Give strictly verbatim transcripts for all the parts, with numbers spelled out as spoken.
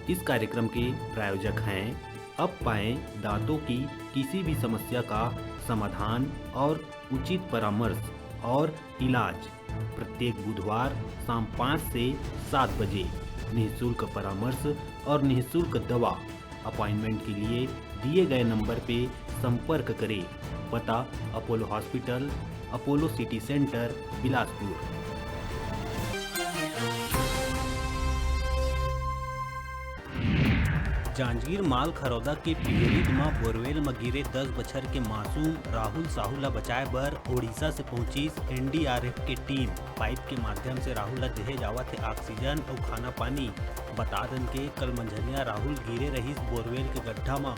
इस कार्यक्रम के प्रायोजक हैं अब पाएं दांतों की किसी भी समस्या का समाधान और उचित परामर्श और इलाज। प्रत्येक बुधवार शाम पाँच से सात बजे निःशुल्क परामर्श और निःशुल्क दवा। अपॉइंटमेंट के लिए दिए गए नंबर पे संपर्क करें। पता: Apollo hospital, Apollo city centre, Bilaspur. Janjgir माल खरौदा के पिहरीद म बोरवेल म गिरे दस बछर के मासूम राहुल साहू ल बचाए बर ओडिशा से पहुंचिस एनडीआरएफ के टीम। पाइप के माध्यम से राहुल ल देहे जावत हे ऑक्सीजन अउ खाना पानी। बता दन के कल मंझनिया राहुल गिरे रहिस बोरवेल के गड्ढा म।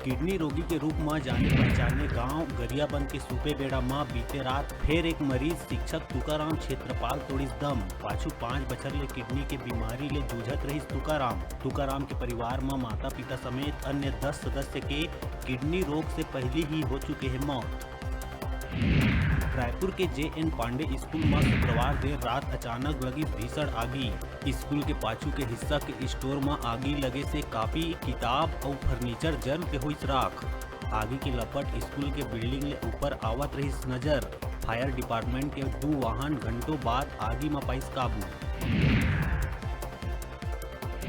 किडनी रोगी के रूप म जाने पहचाने गांव गरियाबंद के सुपेबेड़ा म बीते रात फेर एक मरीज शिक्षक तुकाराम क्षेत्रपाल तोड़िस दम। पाछू पाँच बछर ले किडनी के बीमारी ले जूझत रहिस तुकाराम। तुकाराम के परिवार म माता-पिता समेत अन्य दस सदस्य के किडनी रोग से पहिली ही हो चुके हे मौत। रायपुर के जे एन पांडे स्कूल म शुक्रवार देर रात अचानक लगिस भीषण आगी। स्कूल के पाछू के हिस्सा के स्टोर म आगी लगे से कापी, किताब अउ फर्नीचर जल के होइस राख। आगी के लपट स्कूल के बिल्डिंग ले ऊपर आवत रहिस नजर। फायर डिपार्टमेंट के दू वाहन घंटों बाद आगी म पाइस काबू।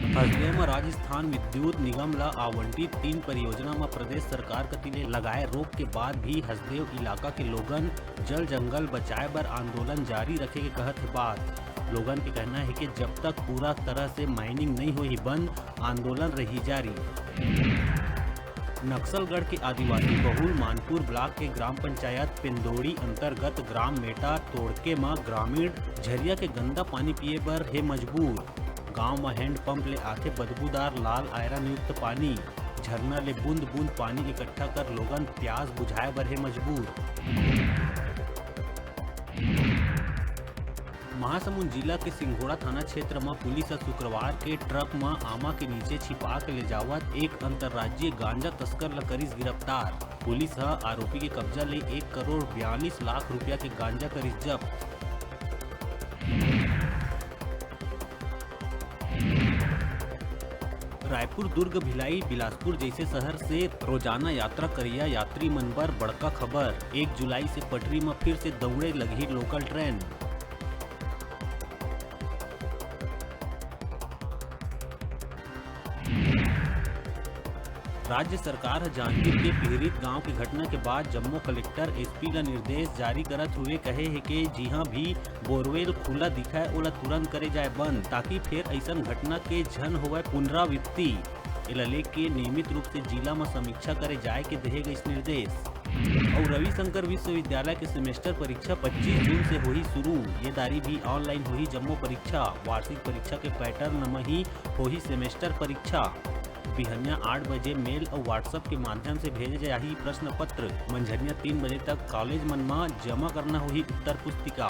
हसदेव म राजस्थान विद्युत निगम ल आवंटित तीन परियोजना म प्रदेश सरकार कति ले लगाए रोक के बाद भी हसदेव इलाका के लोगन जल जंगल बचाए बर आंदोलन जारी रखे के कहत हे बात। लोगन के कहना हे कि जब तक पूरा तरह से माइनिंग नइ होही बंद, आंदोलन रही जारी। नक्सलगढ़ के आदिवासी बहुल मानपुर ब्लॉक के ग्राम पंचायत पेंदोड़ी अंतर्गत ग्राम मेटा तोड़के म ग्रामीण झरिया के गंदा पानी पिए बर हे मजबूर। गांव म हैंडपंप ले आथे बदबूदार लाल आयरन युक्त पानी। झरना ले बूंद-बूंद पानी इकट्ठा कर लोगन प्यास बुझाए बर हे मजबूर। महासमुंद जिला के सिंघोड़ा थाना क्षेत्र म पुलिस ह शुक्रवार के ट्रक म आमा के नीचे छिपा के ले जावत एक अंतर्राज्यीय गांजा तस्कर ल करिस गिरफ्तार। पुलिस ह आरोपी के कब्जा ले एक करोड़ बयालीस लाख रुपया के गांजा करिस जब्त। रायपुर, दुर्ग, भिलाई, बिलासपुर जैसे शहर से रोजाना यात्रा करिया यात्री मन बर बड़का खबर। एक जुलाई से पटरी म फिर से दौड़े लगही लोकल ट्रेन। राज्य सरकार ह जांजगीर के पिहरीत गांव के घटना के बाद जम्मो कलेक्टर, एसपी ल निर्देश जारी करत हुए कहे हे के जिहां भी बोरवेल खुला दिखय ओला तुरंत करे जाय बंद, ताकि फेर अइसन घटना के झन होवय पुनरावृत्ति। एला लेके नियमित रूप से जिला म समीक्षा करे जाय के देहे गइस निर्देश। अउ रविशंकर विश्वविद्यालय के सेमेस्टर परीक्षा पच्चीस जून से होही शुरू। ये दारी भी ऑनलाइन होही जम्मो परीक्षा। वार्षिक परीक्षा के पैटर्न म ही होही सेमेस्टर परीक्षा। बिहनिया आठ बजे मेल अउ WhatsApp के माध्यम से भेजे जाही प्रश्न पत्र। मंझनिया तीन बजे तक कॉलेज मन म जमा करना होही उत्तर पुस्तिका।